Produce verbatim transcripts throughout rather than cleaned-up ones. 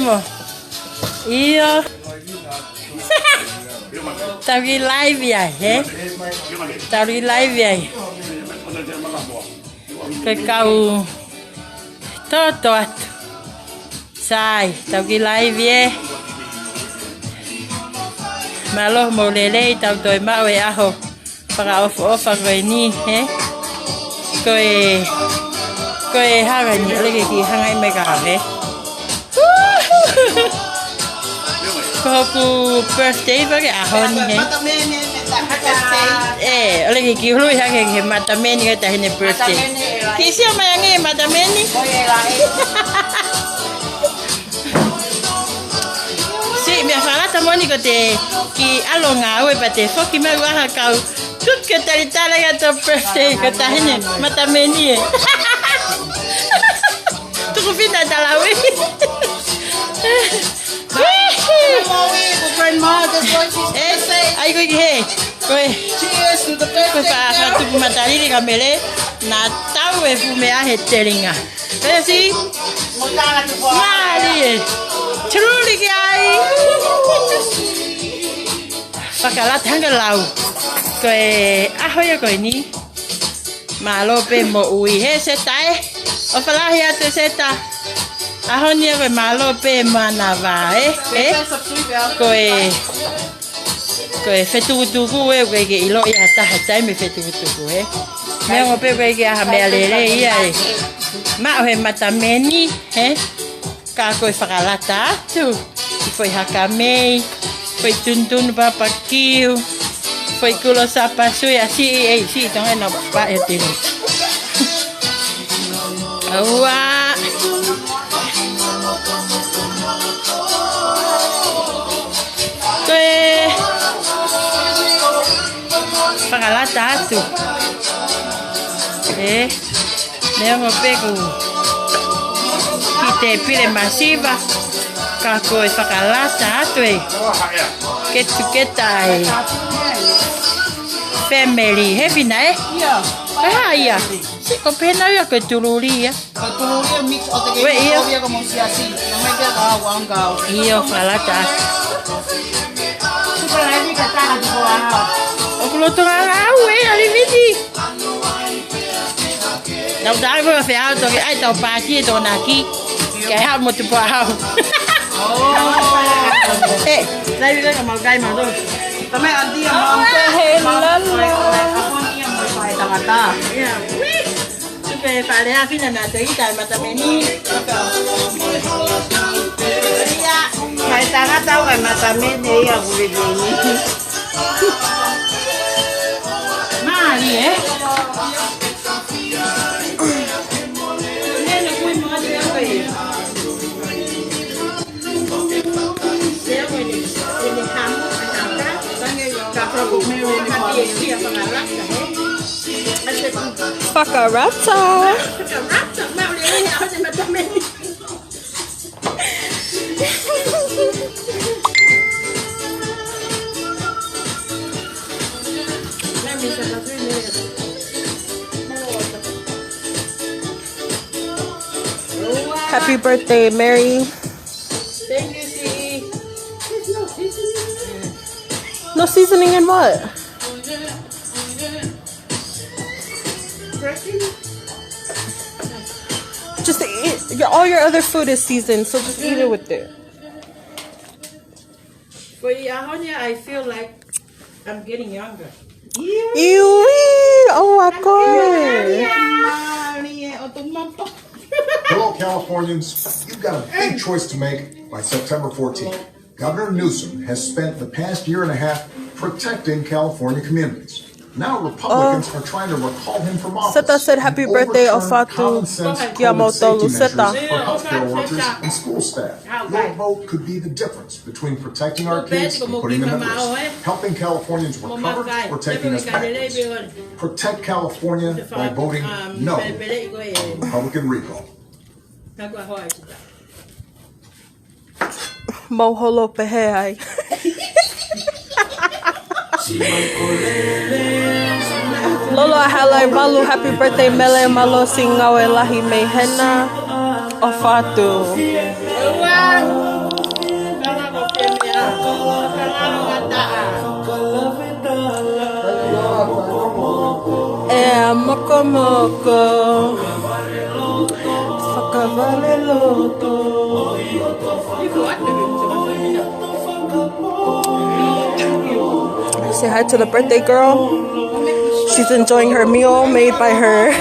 Mo. ʻIo. Tau kiʻi live ai, hē? Tau kiʻi live ai. Ke kau toto atu. Sai, tau kiʻi live ē. Mālō mo lelei tau toe maʻu e ʻaho fakaʻofoʻofa ko eni, hē? Ko e, ko e hanga ni, ʻoku ke kiʻi hanga ʻi mai ka, hē? Ko hoku birthday pē ko e ʻaho ni, hē? ʻE, ʻoku ke kiʻi ului hake ki he matameni ko e taʻahine birthday. Kiʻi sio mai ange matameni. Siʻi meʻa fakalata moʻoni ko e kiʻi ʻalu ngāue pea te foki mai ʻo ʻalu ʻo kau. Tuku ke talitali atu hoʻo birthday ko e taʻahine matameni ē. Tuku fita talaui. Grandma, just what she's gonna say. ʻAi ko e hē. Ko e. Cheers to the birthday girl. Ko e fā, fā tupu matalili ka mele. Naʻa tau e fuʻu meʻa he telinga. Pesi. Mālie. Truly ki ai. Fakalata hanga lau. Ko e ʻaho ia ko eni. Mālō pē moʻui he Seta ē. ʻOfa lahi atu Seta. ʻAho ni ko e mālō pē mānava ē. Ē? Ko e Ko e fetukutuku ē, ʻoku ʻikai ke ʻilo ia ha taha taimi fetukutuku ē. Neongo pē ʻoku ʻikai ke ʻi ai ha meʻa lelei ia ē. Maʻu he matameni, hē? Ka ko e fakalata atu. Ki foʻi hakamei, foʻi tunutunu papakiu, foʻi kulo sapasui ʻa siʻi, ʻei, siʻi tonga ena papa e tini. ʻAua. Ko e fakalata atu. Ē, neongo pē ʻoku kiʻi tēpile masiva, ka ko e fakalata atu ē. Get together ē. Family, hefina ē? Ia. Pehē ia. Siʻi ko pehē nau ia ko e tululi ia. Ko e tululi ia mix ʻo te ke ia. Ko ia ko mo siasi. Nā mai kia ka au anga au. ʻIo, fakalata. Tuka lai ni ka taha tuko aha. ʻOku loto ngangau ē, ʻa Liviti. Nau tae ko e feʻao toki ʻai tau pāti e tōnaki. Ke haʻu mo tupu ahau. Oh. Ē, lai vile ka mau kai mau tō. Tame anti a mau. He lalo. Ia. Tupe fale a fina na te ita e matameni. Ia, mai tangata o e matameni ia ʻoku lelei ni. Mālie ē. Nene kui mo atu e au e. Fakalata. Happy birthday, Mary. Thank you, C E. There's no seasoning. No seasoning in what? Dressing? Just eat. Your, all your other food is seasoned, so just eat it with it. Ko e ʻaho ni, I feel like I'm getting younger. ʻIui, ʻoua koe. Mālie ʻo tu mapa. Hello, Californians. You've got a big choice to make by September fourteenth. Governor Newsom has spent the past year and a half protecting California communities. Now Republicans are trying to recall him from office and overturn common sense COVID safety measures for healthcare workers and school staff. Your vote could be the difference between protecting our kids and putting them at risk, helping Californians recover or taking us backwards. Protect California by voting no on Republican recall. Mau holo pehē ai. Lolo ʻa Halai Malu, happy birthday Mele, mālō siʻi ngāue lahi mei hena. ʻOfa atu. Moko. Fakavaleloto. Say hi to the birthday girl. She's enjoying her meal made by her.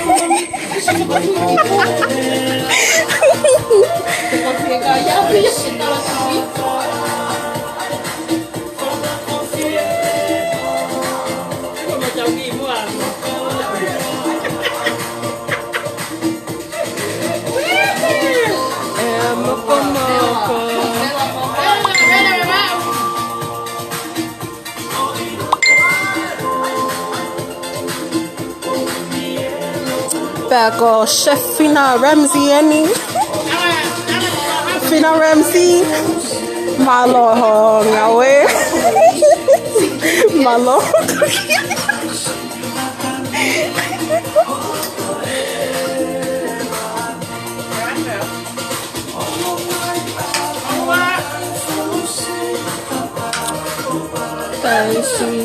Pea ko Chef Fina Ramsey eni. Fina Ramsey. Mālō hoʻo ngāue. Mālō. Spicy.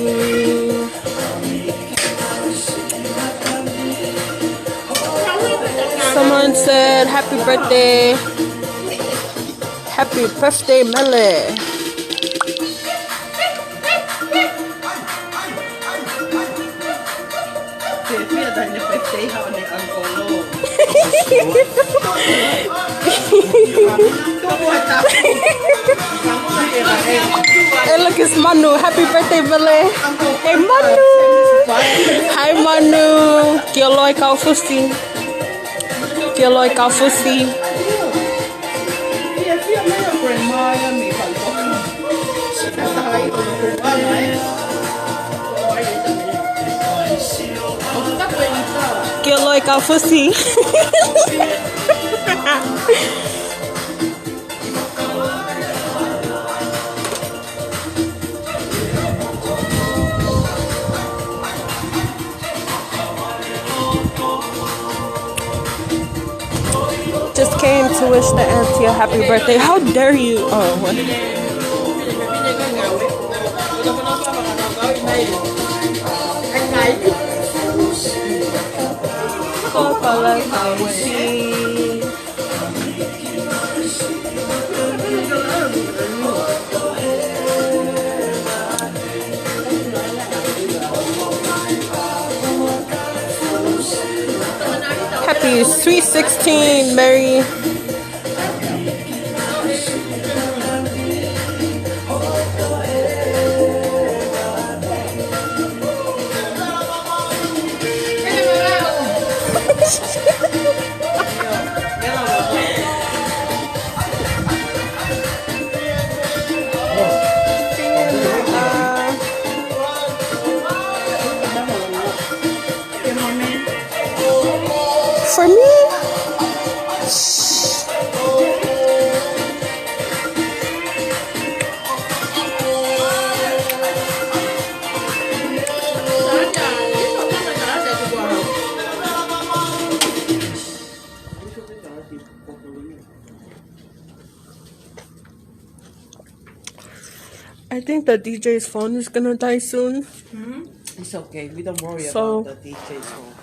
Someone said, "Happy birthday." Happy birthday, Mele. Hey, look, it's Manu. Happy birthday, Mele. Hey, Manu. Hi, Manu. Kia ora, kau fusi. Kia ora, kau fusi. Kia ora, kau fusi. Just came to wish the auntie a happy birthday. How dare you? Oh, what? Happy sweet sixteen, Mary. For me? I think the D J's phone is gonna die soon. Hmm? It's okay. We don't worry So about the D J's phone.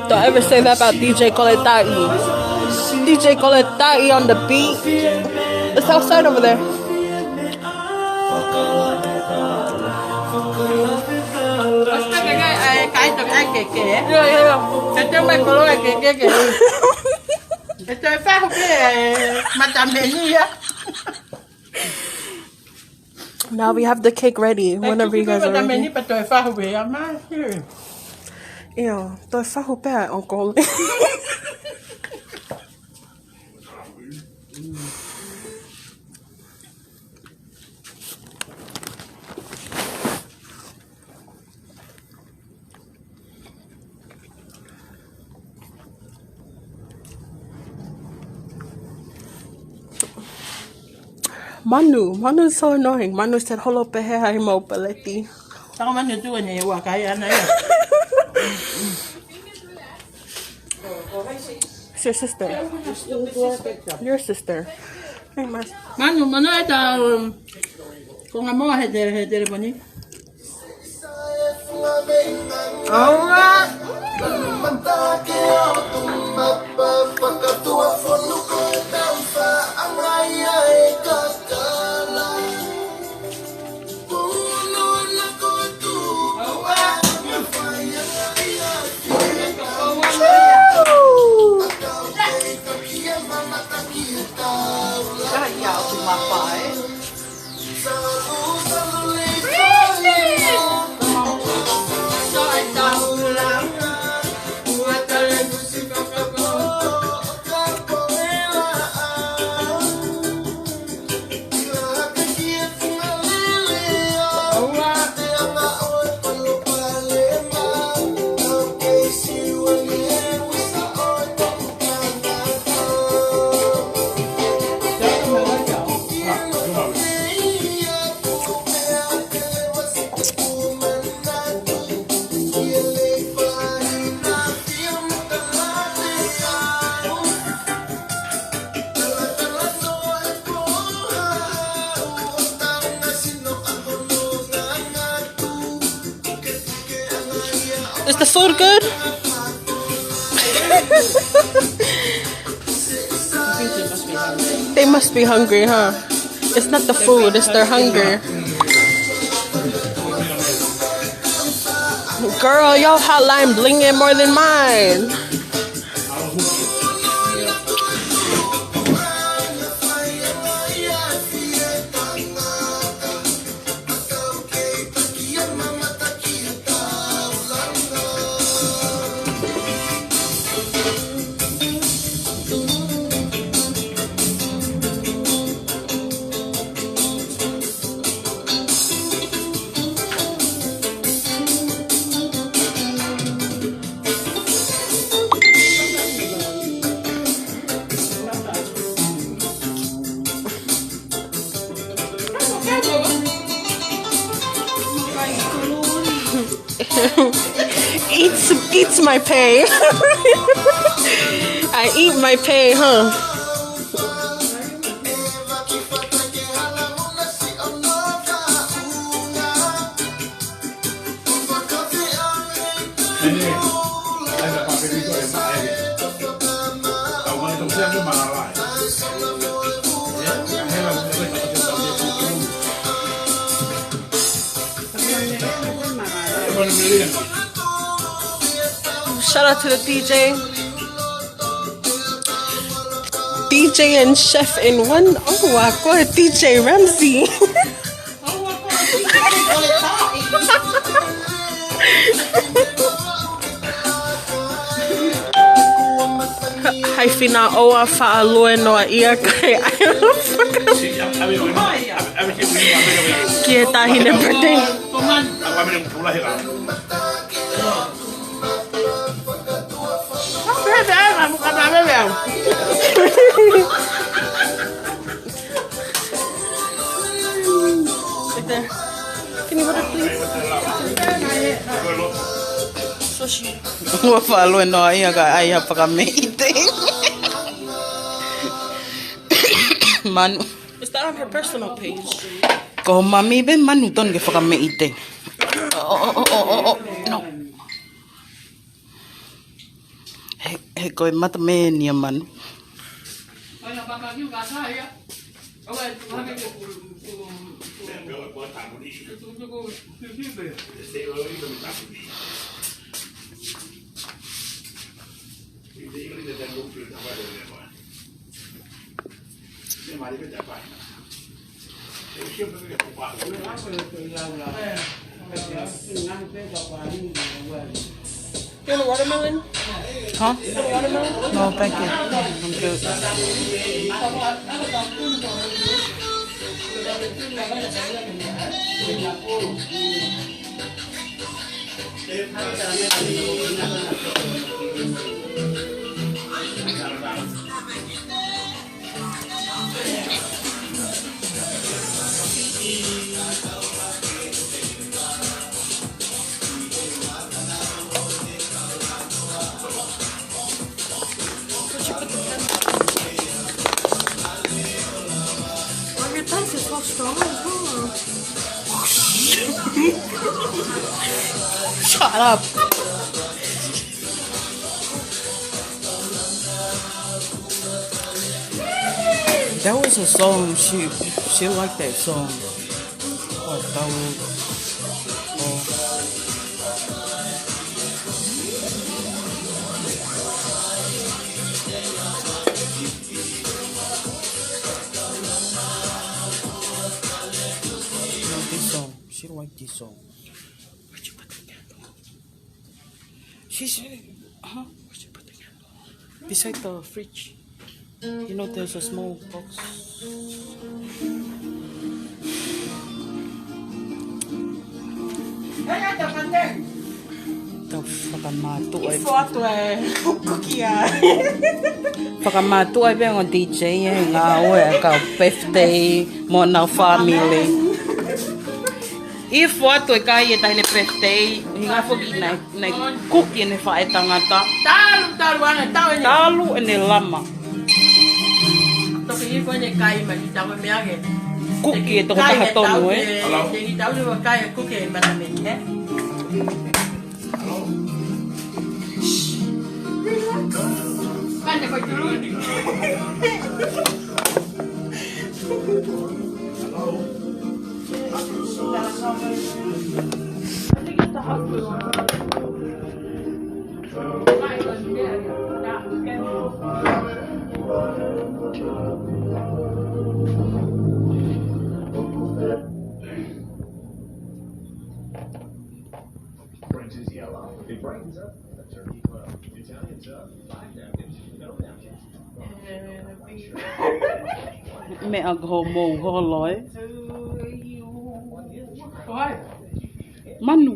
Don't ever say that about D J Koletaʻi. D J Koletaʻi on the beat. It's outside over there. Oi, ka ke kai, ai, kai toki ai ke ke, eh? Yeah, yeah, yeah. Te te mai kolo ai ke ke ke. E toe fahu pē, eh, matameni ia. Now we have the cake ready whenever you guys are ready. Matameni pē toe fahu pē, ia mai. Ia, toe fahu pē, Uncle. Manu, Manu is so annoying. Manu said, "Holo pē he hai mau peleti." Saka Manu tu ane ua kai ana ia. It's your sister. Your sister. Hey, Mas. Manu, Manu e ta, um, ko nga mo he te, he teleponi. All right. Is the food good? They must be hungry, huh? It's not the food, it's their hunger. Girl, your hotline blinging more than mine. Eats, eats my pay. I eat my pay, huh? Shout out to the D J. D J and chef in one. Oh, I got D J Ramsay. Hai fina oa faʻa lue noa ia kai ai. Ki he taʻahine birthday. Right there. Can you hold it, please? So she. Ua faʻa lue noa ia kai ai ha fakameʻite. Manu. Is that on her personal page? Ko mami pē Manu tonu ke fakameʻite. Oh, oh, oh, oh, oh, oh. No. He, he ko e mata meni ia Manu. You want a watermelon? Huh? You want a watermelon? No, thank you. I'm good. Why your dice is so strong? Huh? Shut up. That was a song. She she liked that song. Oh, that was, oh. No, this song. She liked this song. Where'd you put the candle? She said, huh? Where'd you put the candle? Beside the fridge. You know, there's a small box. Tau fakamātuʻa e ʻIfo atu e kuki ā. Fakamātuʻa e pea ngo D J e ngāue ʻa e kau birthday mo ʻenau family. ʻIfo atu e kai e taʻahine birthday, hinga foki nai, nai kuki ʻene faʻētangata. Talu, talu ange, talu ʻene. Talu ʻene lama. Toki ʻifo ʻene kai mai, talu e meʻa ke. Kuki e tokotaha tonu, ē? Te ki tau ni ua kai e kuki e mana meni, ē? Mane ko Tuluni. French is yellow. It brightens up. The turkey club. Italians up. Five napkins. No napkins. Meʻa ko hoʻomou holo, ē? Manu.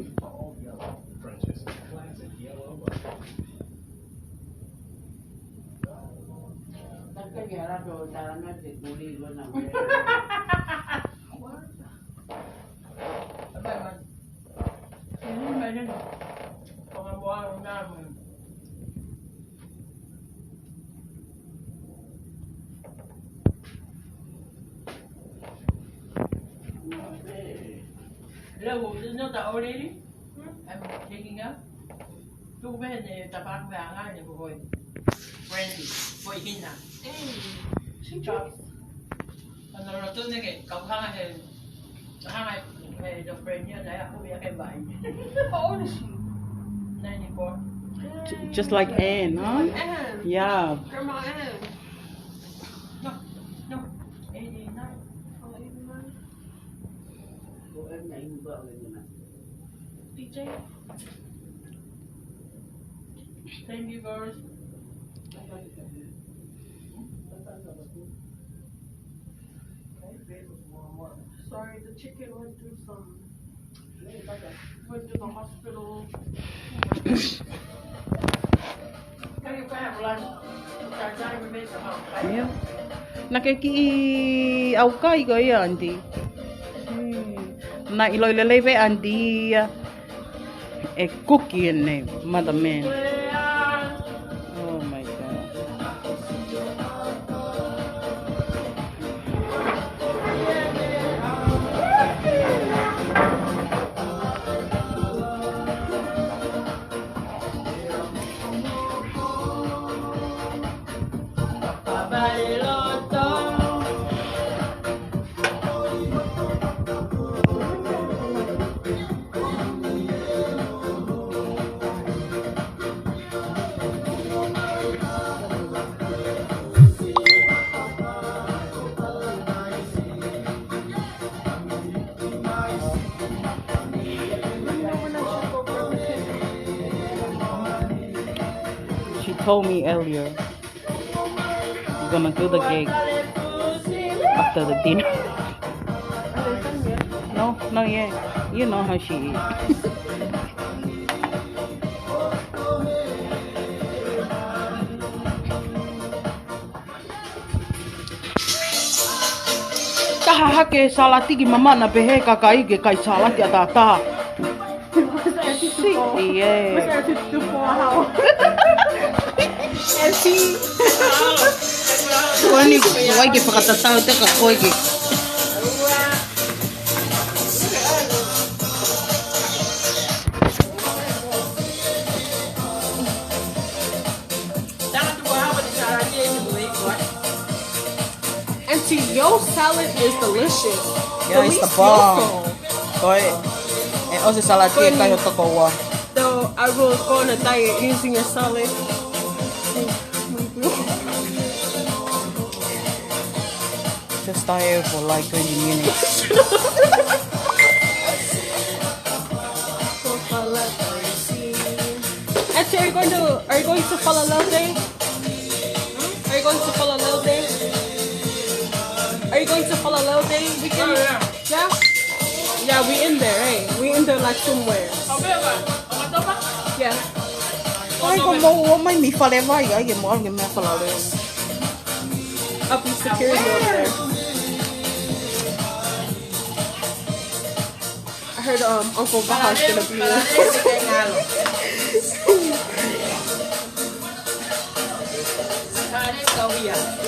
Leo, no ta already? I'm taking up. Tuku pē he tapaku he anga he ko hoi. Brandy, hoi hina. Hey, she drops. Ano lo tu ne ke, kau hanga he, hanga he, the friend ya, na ya, kuya ke bai. How old is she? Ninety-four. J-, just like Anne, huh? Like Anne. Yeah. Grandma Anne. No, no, eighty-nine. Oh, eighty-nine. D J? Thank you, girls. Sorry, the chicken went through some, went to the hospital. Ia. Naʻá ke kiʻi ʻaukai ko ia, Aunty. Hmm. Naʻe ʻiloʻi lelei pē, Aunty, ia e kuki ʻene mother man. Oh my God. She told me earlier, we're gonna do the cake after the dinner. No, not yet. You know how she is. Taha hake salati ki māmani pehē kakai ke kai salati ʻataʻatā. Siʻi ē. Ko eni, ʻoua ke fakatatau te ka koe ke. Your salad is delicious. Yeah, it's the bomb. Ko e, e ʻosi salati e kai hoʻo tokoua. So I will go on a diet using your salad. Just diet for like twenty minutes. Actually, are you going to, are you going to follow Lil Day? Are you going to follow Lil Day? Are you going to follow Lil Day? We can, yeah? Yeah, we in there, right? We in there like somewhere. Yeah. Ai, ko mo o mai mi fale vai, ai, ke mo, ke me fala le. I'll be security over there. I heard, um, Uncle Vaha's gonna be in.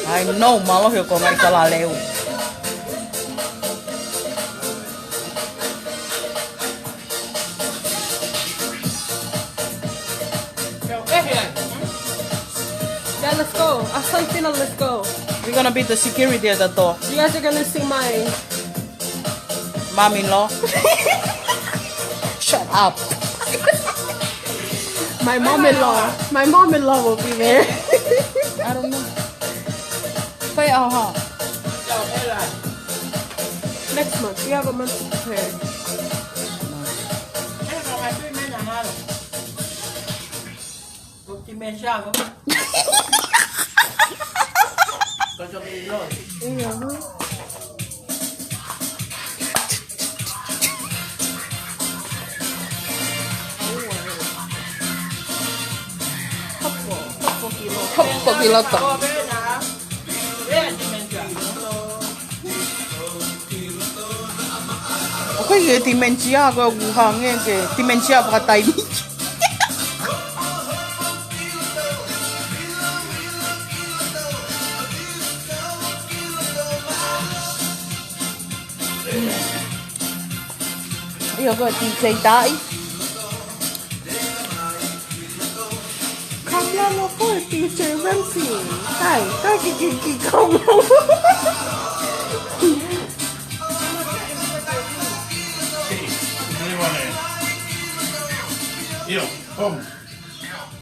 I know, mālō he ko mai ka la leu. Yeah, let's go. Asantino, let's go. We're gonna be the security at the door. You guys are gonna see my mom-in-law. Shut up. My mom-in-law. My mom-in-law will be there. I don't know. Pay our heart. Next month. We have a month to prepare. Ko te mea siago. Ko te mea siago. Hapo, hapo ki loto. Hapo ki loto. ʻOku ʻikai ke dementia, ko e ʻuhange ke dementia fakataimi. ʻIo, ko e D J Taʻi. Come on, of course, D J Ramsey. Hi, hi, hi, hi, hi, come on. Hey, you really wanna, you know, boom.